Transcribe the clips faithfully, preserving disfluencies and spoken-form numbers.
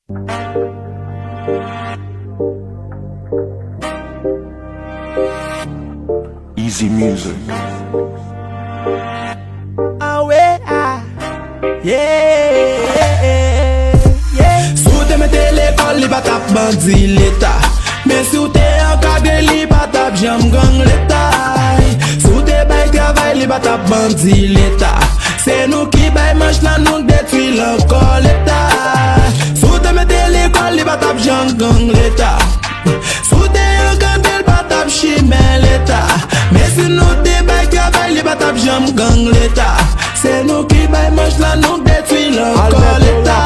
Easy Music. Ah ouais, ah. Yeah, yeah. Si w te mete lekòl, li pa t ap bandi Leta. Men si w te ankadre, li pa t ap janm gang Leta. Si w te bay travay, li pa t ap bandi Leta. Se nou ki bay manch lan, nou k detwi l ankò Leta. Si w te mete lekòl, li pa t ap janm gang Leta. Si w te ankadre, l pa t ap chimè Leta. Men si nou te bay travay, li pa t ap janm gang Leta. Se nou ki bay manch lan, nou k detwi l ankò Leta.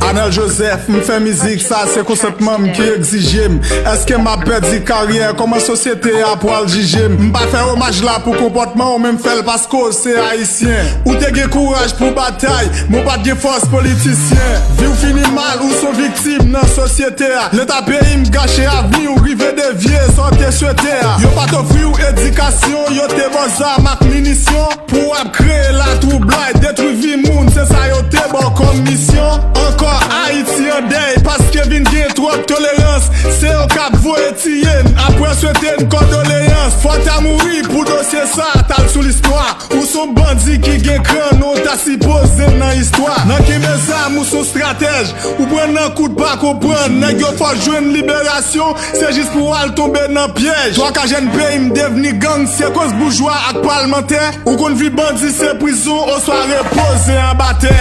Anèl Joseph, m fè mizik, sa se konsantman m ki egzije m. Èske m ap pèdi karyè? Kòman sosyete a pral jije m? M pa fè omaj la pou konpòtman w, men m fè l paske w se Ayisyen. Ou te gen kouraj pou batay, men w pa t gen fòs politisyen. Vi w fini mal, ou s on viktim nan sosyete a. Leta peyi m gache avni w, rive devye sa w te swete a. Yo pa t ofri w edikasyon, yo te ba w zam ak minisyon. Pou w ap kreye latwoublay, detwi vi moun, se sa yo te ba w kòm misyon. Ankò Ayiti an dèy, paske vin gen twòp tolerans. Se yo k ap voye tiye n, apre swete n kondoleyans. Fò w ta mouri pou dosye sa, t al sou listwa. Ou s on bandi ki gen kran, non w ta sipoze nan istwa. Nan kenbe zam, ou s on stratèj. Ou pran nan kou w pa konprann. Nèg yo fò jwenn liberasyon, se jis pou w al tonbe nan pyèj. Twa ka jèn peyi m devni gang, se koz boujwa ak palmantè. Ou konn vi bandi se prizon oswa repoze anba tè.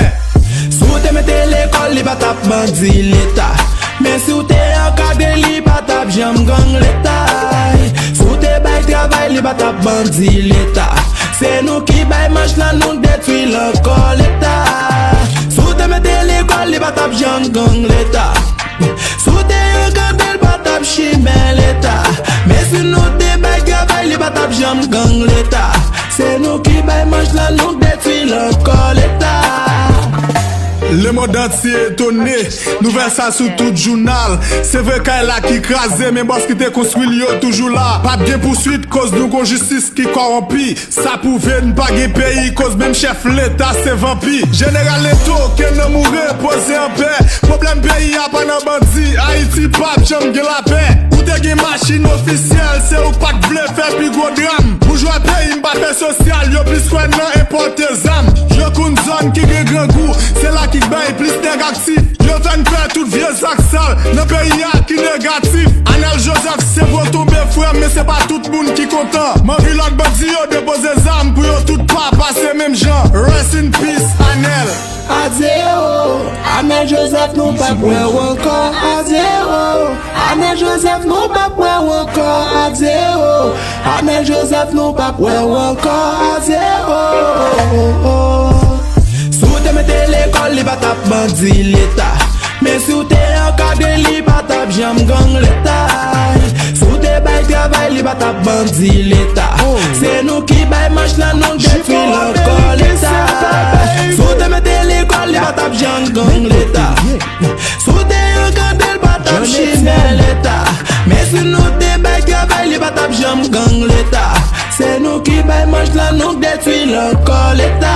Si w te mete lekòl, li pa t ap bandi Leta. Men si w te ankadre, li pa t ap janm gang Leta. Si w te bay travay, li pa t ap bandi Leta. Se nou ki bay manch lan, nou k detwi l ankò Leta. Si w te mete lekòl, li pa t ap janm gang Leta. Si w te ankadre, l pa t ap chimè Leta. Men si nou te bay travay, li pa t ap janm gang Leta. Se nou ki bay manch lan, nou k detwi l ankò Leta. Lemonn antye etone, nouvèl sa sou tout jounal. Se vre kay la ki kraze, men bòs ki te konstwi l yo toujou la. P ap gen pouswit, koz nou gon jistis ki kòwonpi. Sa pwouve n pa gen peyi, koz menm chèf Leta se vanpi. Jeneral Leto, ke nanm ou repoze anpè. Pwoblèm peyi a pa nan bandi, Ayiti p ap janm gen lapè. Ou te gen machin ofisyèl, se ou k pa t vle fè pi gwo dram. Boujwa peyi m pa fè sosyal, yo plis kwè nan enpòte zam. Yo konn zòn ki gen grangou, se la ki bay plis nèg aktif. Yo fè n fè tout vye zak sal nan peyi a ki negatif. Anèl Joseph se gwo tonbe frè m, men se pa tout moun ki kontan. M anvi lòt bandi yo depoze zam pou yo tout pa pase menm jan. Rest in peace, Anèl. Adye o, Anèl Joseph, nou p ap wè w ankò. Adye o, Anèl Joseph, nou p ap wè w ankò. Adye o, Anèl Joseph, nou p ap wè w ankò. Adye o. Si w te mete lekòl, li pa t ap bandi Leta. Men si w te ankadre, li pa t ap janm gang Leta. Si w te bay travay, li pa t ap bandi Leta. Se nou ki bay manch lan, nou k detwi l ankò Leta. Si w te mete lekòl, li pa t ap janm gang Leta. Si w te ankadre, l pa t ap chimè Leta. Men si nou te bay travay, li pa t ap janm gang Leta. Se nou ki bay manch lan, nou k detwi l ankò Leta.